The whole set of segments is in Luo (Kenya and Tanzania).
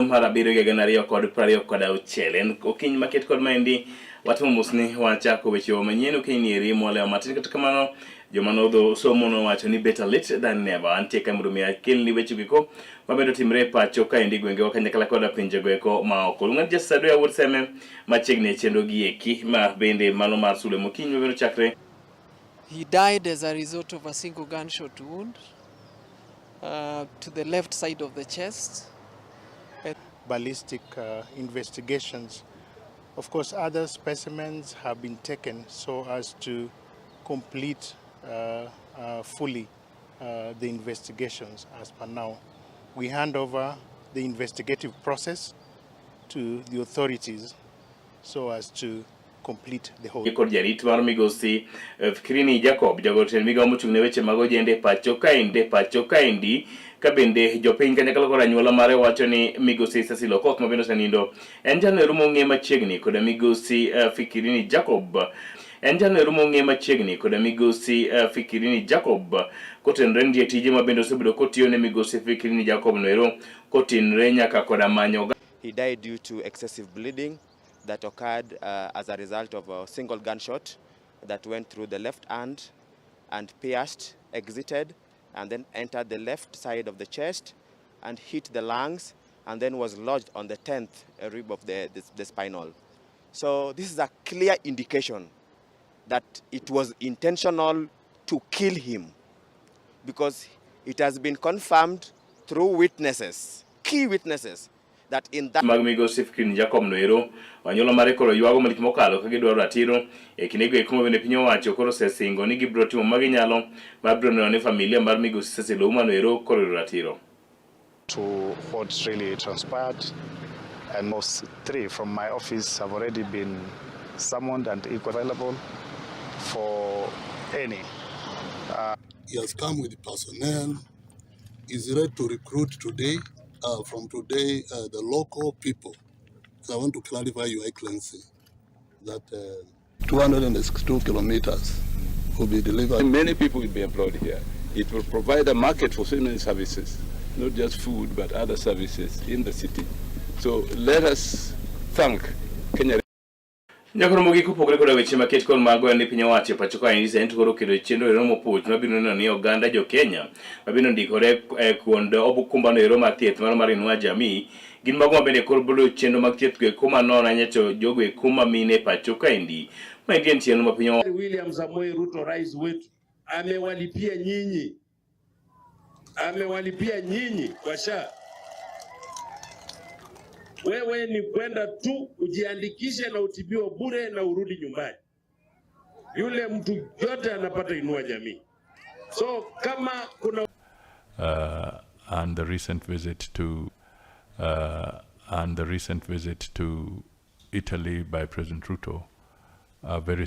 Mar abiriyo gi gana ariyo kod prariyo kod auchiel en okinyi maket kod maendi watimo mos ni wachako weche wa manyien okinyi ni eri molewo matin. Kata kamano joma nodho somo nowacho ni better late than never. Antie ka mondo mi akelni weche go mabende otimre e pacho kaendi gwengewa kanyakla koda pinjego eko ma oko. Luonga ni Jasadoya Wuod Seme machiegni e chenro gi eki ma bende mano mar sule mokinyi mabende ochakre. He died as a result of a single gunshot wound to the left side of the chest. Ballistic investigations. Of course, other specimens have been taken so as to complete fully the investigations as per now. We hand over the investigative process to the authorities so as to complete the whole. Kod jarit mar migosi Fikirini Jacob, jagoro tend migawo mochung' ne weche mag ojende pacho kaendi pacho kaendi ka bende jopiny kanyakla kod anyuola mare wacho ni migosi Cecil Okoth ma bende osenindo en jalno ero mong'e machiegni koda migosi Fikirini Jacob en jalno ero mong'e machiegni koda migosi Fikirini Jacob kotenore nitie tije ma bende osebedo kotiyo ne migosi Fikirini Jacob no ero kotenore nyaka koda manyo. He died due to excessive bleeding that occurred as a result of a single gunshot that went through the left hand and pierced, exited, and then entered the left side of the chest and hit the lungs, and then was lodged on the 10th rib of the spinal. So this is a clear indication that it was intentional to kill him, because it has been confirmed through witnesses, key witnesses, that in that mag migosi Fikirini Jacob noero anyuola mare koro ywago malich mokalo ka gidwaro ratiro e kindego eko ma bende piny owacho koro osesingo ni gibiro timo ma ginyalo mar biro neno ni familia mar migosi Cecil Ouma noero koro yudo ratiro. To what really transpired, and most three from my office have already been summoned and equally available for any. He has come with personnel, is ready to recruit today, from today, the local people. So I want to clarify, Your Excellency, that 262 kilometers will be delivered. Many people will be employed here. It will provide a market for so many services, not just food, but other services in the city. So let us thank Kenya. Nyakoro mogik opogore koda weche maket kod mago en ni piny owacho e pacho kaendi sani to koro oketo chenro ero mopuch mabiro neno ni oganda jo Kenya mabiro ndikore e kuond okumba no ero mar thieth mano mar Inua Jamii gin mago mabende koro biro chenro mag thieth go eko manono ahinya to jogo eko mamine e pacho kaendi. Maendi en chenro ma piny owacho William Samoei Ruto rais wetu amewalipia nyinyi, amewalipia nyinyi kwa SHA. Wewe ni kwenda tu ujiandikishe na utibiwe bure na urudi nyumbani. Yule mtu yote anapata Inua Jamii. So kama kuna And the recent visit to and the recent visit to Italy by President Ruto are very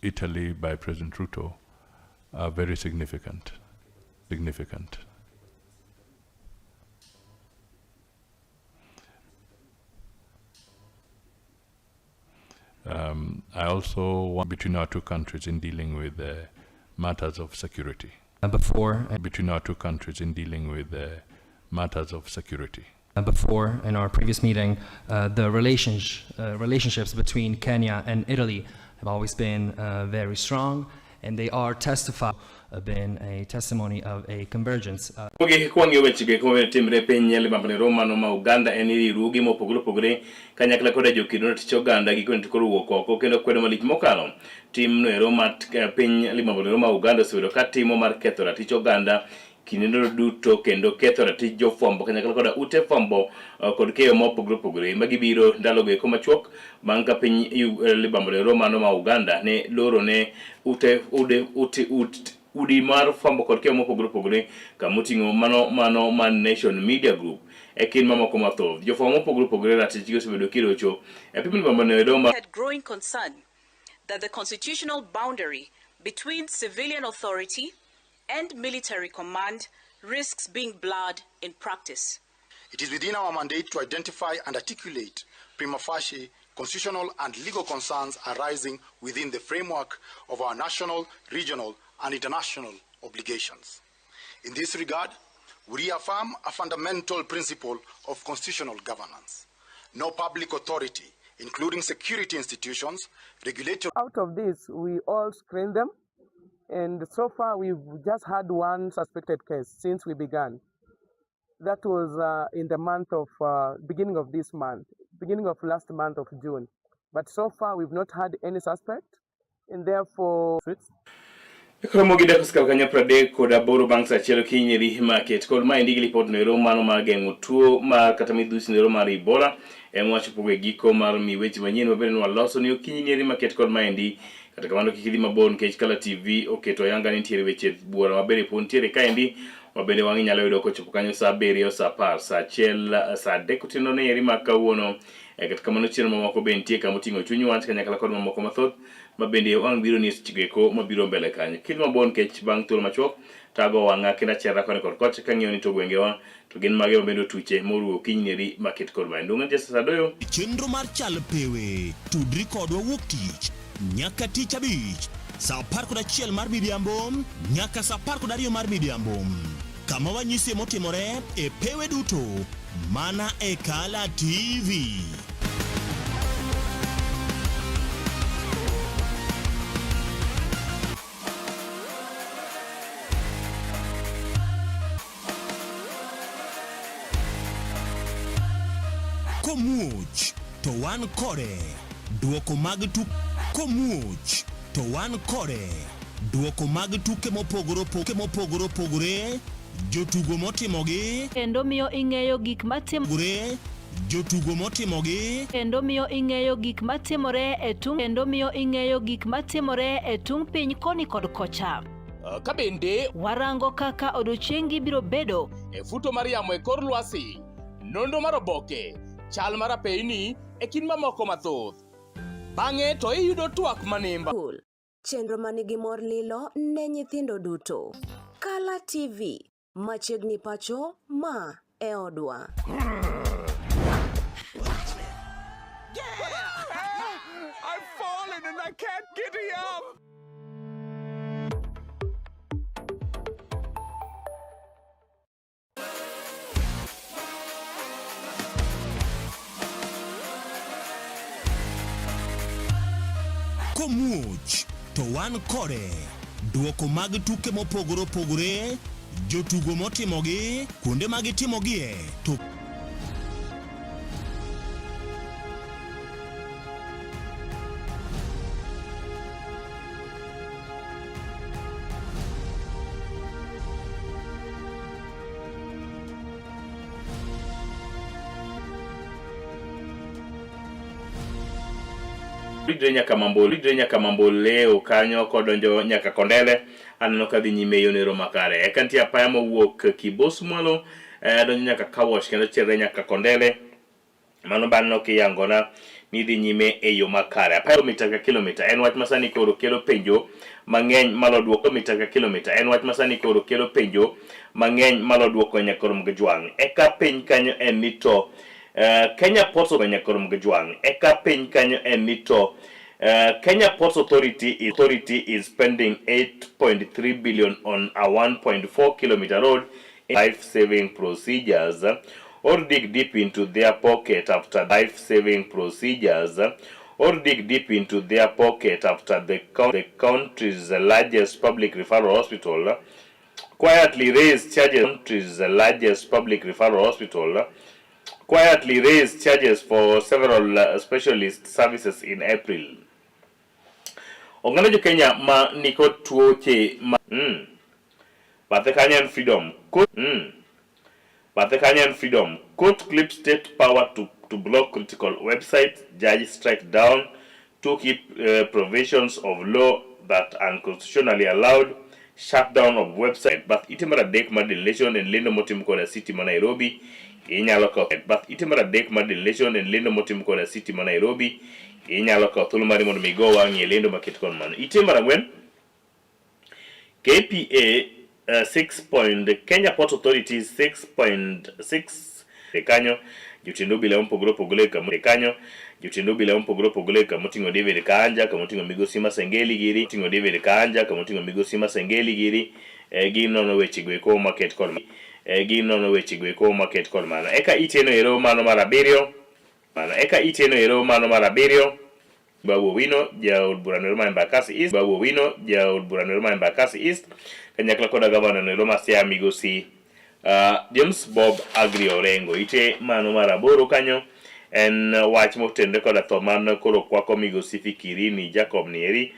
Italy by President Ruto are very significant. Significant. I also want between our two countries in dealing with matters of security. Before between our two countries in dealing with matters of security. Before in our previous meeting, the relationships between Kenya and Italy have always been very strong, and they are testified been a testimony of a convergence. Mogik kwang'iyo weche go eko mabende timre e piny libamba Roma no ma Uganda en ni riwruoge mopogore opogore kanyakla koda jokedo ne tich oganda gikone to koro wuok oko kendo kwedo malich mokalo timno ero mar piny libamba Roma ma Uganda osebedo ka timo mar ketho ratich oganda kinde duto kendo ketho ratich jofwambo kanyakla koda ute fwambo kod keyo mopogore opogore ma gibiro ndalogo eko machuok bang' ka piny libamba Roma no ma Uganda ne loro ne ute ude ute ut udi mar fwambo kod keyo mopogore opogore kamoting'o mano mano mar Nation Media Group e kind mamoko mathoth. Jofwambo mopogore opogore ratichgi osebedo kirocho e piny libamba no ero ma had growing concern that the constitutional boundary between civilian authority and military command risks being blurred in practice. It is within our mandate to identify and articulate prima facie constitutional and legal concerns arising within the framework of our national, regional, and international obligations. In this regard, We reaffirm a fundamental principle of constitutional governance. No public authority, including security institutions, regulatory... Out of this, we all screen them. And so far, we've just had one suspected case since we began. That was in the month of, beginning of this month, beginning of last month of June. But so far, we've not had any suspect, and therefore... Koro gi dakika kanyo 38 bang' saa achiel okinyi ri market kod maendi gi lipot noero mano mar geng'o tuo mar kata midhusi noero mar Ebola ema wachopo e giko mar mi weche manyien mabende ne waloso ni okinyi ni ri market kod maendi. Kata kamano kik idhi mabor nikech Kala TV oketo ayanga ni nitiere weche buora maber po nitiere kaendi mabende wang'i nyalo yudo kochopo kanyo saa 7, saa 10, saa 1, saa 3 otieno ne eri ma kawuono. Kata kamano chenro mamoko be nitie kama oting'o chuny wach kanyakla kod mamoko mathoth mabende wang' biro ni seche eko mabiro mbele kanyo. Kik mabor nikech bang' thuolo machuok tago wang'a kendo achiera koni kod kocha kang'iyo ni to gwengewa to gin mage mabende otuche moruwo okinyi neri maket kod mae. Ndung'o Jesse Sadoyo. Chenro mar chal pewe tudri kodwa wuok tich nyaka tich abich saa 11 mar midhiambo nyaka saa 12 mar midhiambo kama wanyisie motimore e pewe duto mana e Kala TV. Komuoch to wan kode duoko mag tuk komuoch to wan kode duoko mag tuke mopogore mopogore opogore jotugo motimogi kendo miyo ing'eyo gik matimore jotugo motimogi kendo miyo ing'eyo gik matimore e tung' kendo miyo ing'eyo gik matimore e tung' piny koni kod kocha. Ka bende warango kaka odiochiengi biro bedo e futo mar yamo e kor lwasi, nonro mar oboke, chal mar apeyni e kind mamoko mathoth. Bang'e to iyudo twak manimba. Chenro manigi mor lilo ne nyithindo duto. Kala TV, machiegni pacho, ma e odwa. Yeah! I've fallen and I can't get up! Komuoch to wan kode duoko mag tuke mopogore opogore jotugo motimogi kuonde ma gitimogie to Ridre nyaka Mamboleo kanyo kodonjo nyaka Kondele aneno ka dhi nyime yo nero makare. Eka nitie apaya mowuok Kibos mwalo donjo nyaka Kawosh kendo chierre nyaka Kondele. Mano baneno kiyangona ni dhi nyime e yo makare. Apaya kilomita ka kilomita en wach masani koro kelo penjo mang'eny malo duoko mita ka kilomita en wach masani koro kelo penjo mang'eny malo duoko nyaka Mgejwang'. Eka piny kanyo en ni to Kenya Ports Authority eka piny kanyo en ni to Kenya Ports Authority is spending 8.3 billion on a 1.4 kilometer road life-saving procedures or dig deep into their pocket after life-saving procedures or dig deep into their pocket after the country's largest public referral hospital quietly raised charges. Country's largest public referral hospital quietly raised charges for several specialist services in April. Oganda jo Kenya ma nikod tuoche ma bathe kanyo en Freedom. Bathe kanyo en Freedom. Court clip state power to block critical websites. Judge strike down to keep provisions of law that unconstitutionally allowed shutdown of website. But ite mar adek mar Daily Nation en lendo motim koda city ma Nairobi. Inyalo kawo but ite mar adek mar Daily Nation en lendo motim koda city ma Nairobi. Inyalo kawo thuolo mari mondo mi go wang'i e lendo maket kod mano. Ite mar ang'wen, KPA 6. Kenya Ports Authority 6.6 kanyo jotend obila mopogore opogore kanyo jotend obila mopogore opogore kamoting'o David Kanja, kamoting'o Migosi Masengeli giri, ting'o David Kanja, kamoting'o Migosi Masengeli giri, ginono weche go eko maket kod eh, ginono weche go eko maket kod mano. Eka iteno ero mano mar abiriyo mano eka iteno ero mano mar abiriyo Babu Owino jaod bura noero ma Embakasi East Babu Owino jaod bura noero ma Embakasi East kanyakla koda gavana noero ma Siaya migosi uh, James Bob Agri Orengo. Ite mano mar aboro kanyo en wach motenore koda tho man koro kwako migosi Fikirini Jacob nieri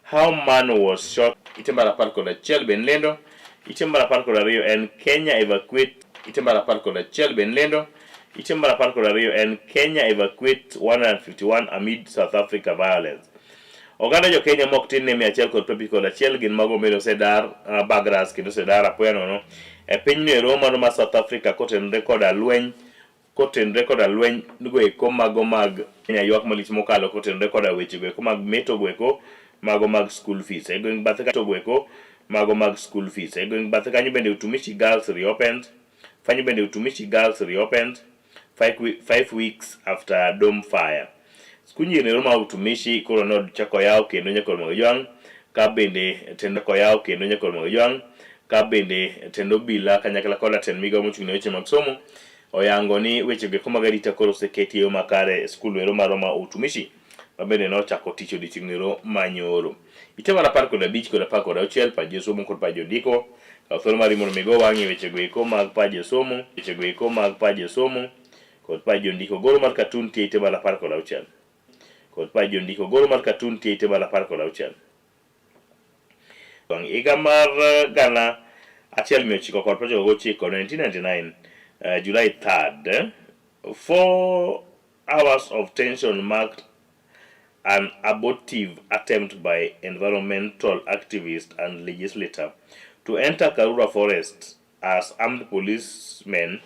how man was shot. Ite mar 11 ben lendo. Ite mar 12 en Kenya evacuate. Ite mar 11 ben lendo. Ite mar 12 en Kenya evacuate 151 amid South Africa violence. Oganda jo Kenya mok tin ne 151 gin mago mane osedar uh, Bagras kendo osedar apoya nono e pinyno ero mano ma South Africa kotenore koda lweny kotenore koda lweny go eko mago mag Kenya ywak malich mokalo kotenore koda weche go eko mag meto go eko mago mag school fees e gweng' bathe to go eko mago mag school fees e gweng' bathe kanyo bende Utumishi Girls reopened kanyo bende Utumishi Girls reopened 5 weeks after dorm fire. Skund nyiri ero mar Utumishi koro nochako yaw kendo nyaka Jwang' ka bende tend koyaw kendo nyaka Jwang' ka bende tend obila kanyakla koda tend migao mochung' ne weche mag somo oyango ni weche go eko mag arita koro oseketi e yo makare e skul ero marwa ma Utumishi ma bende nochako tich odiochieng' ero manyoro. Ite mar 15 kod 16 pach josomo kod pach jondiko kaw thuolo mari mondo mi go wang'i weche go eko mag pach josomo weche go eko mag pach josomo kod pach jondiko goro mar katun tie ite mar 16 kod pach jondiko goro mar katun tie ite mar 16. Bang' higa mar 1999, 1999, July 3rd, 4 hours of tension marked an abortive attempt by environmental activist and legislator to enter Karura Forest as armed policemen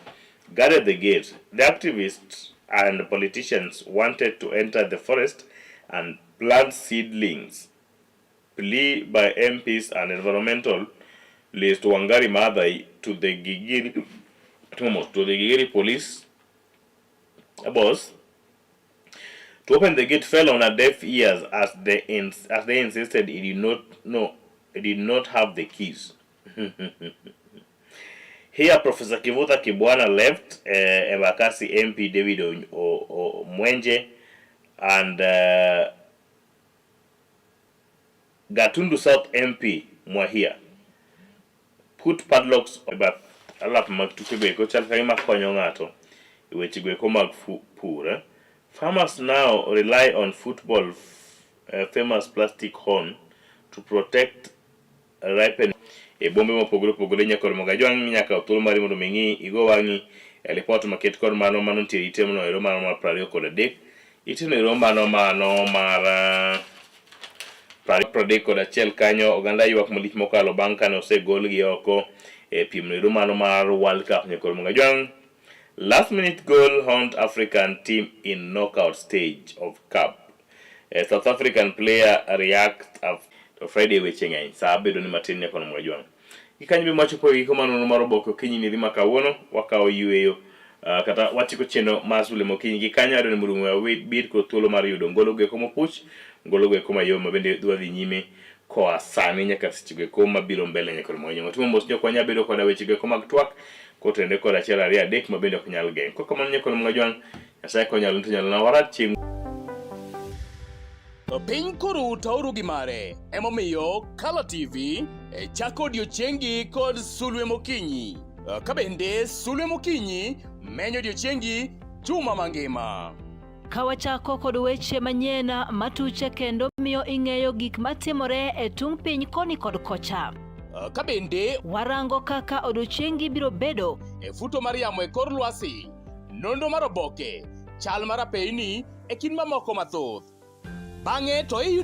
guarded the gate. The activists and politicians wanted to enter the forest and plant seedlings. Plea by MPs and environmentalist Wangari Maathai to the Gigiri police boss to open the gate fell on a deaf ears as they insisted he did not know he did not have the keys. Here, Professor Kivutha Kibwana left, Embakasi MP David o Mwenje and Gatundu South MP Mwahia put padlocks e alap mag tuke go eko chal ka gima konyo ng'ato e weche go eko mag pur. Eh. Farmers now rely on football famous plastic horn to protect ripen e bombe mopogore opogore nyaka Ramogi Ajwang' nyaka thuolo mari mondo mi ing'i igo wang'i e lipot maket kod mano mano nitie ite no ero mano mar 23 ite no ero mano mano mar 31 kanyo oganda ywak malich mokalo bang' kane osegolgi oko e piem no ero mano mar World Cup nyaka Ramogi Ajwang'. Last minute goal haunt African team in knockout stage of cup. A South African player react after to Friday weche ng'eny saa bedo ni matin nyaka Ramogi Ajwang'. Gikanyo be machopo e giko manono mar oboke okinyi ni dhi ma kawuono wakawo yueyo kata watieko chenro mar sulwe mokinyi gi kanyo adwaro ni mondo wabed kod thuolo mar yudo ngolo go eko mopuch ngolo go eko mayom ma bende dwa dhi nyime koa sani nyaka seche go eko mabiro mbele nyaka Ramogi Ajwang'. Watimo mos jok wanya bedo koda weche go eko mag twak kotenore kod achiel ariyo adek ma bende ok nyal geng'. Kok kamano nyaka Ramogi Ajwang' Nyasaye konyalo to nyalo na warach chieng' To piny koro tauru gi mare emomiyo Kala TV e chako odiochiengi kod sulwe mokinyi ka bende sulwe mokinyi menyo odiochiengi juma mangima. Ka wachako kod weche manyien matuche kendo miyo ing'eyo gik matimore e tung' piny koni kod kocha. Ka bende warango kaka odiochiengi biro bedo e futo mar yamo e kor lwasi, nonro mar oboke, chal mar apeyni e kind mamoko mathoth. Bang'e to iyudo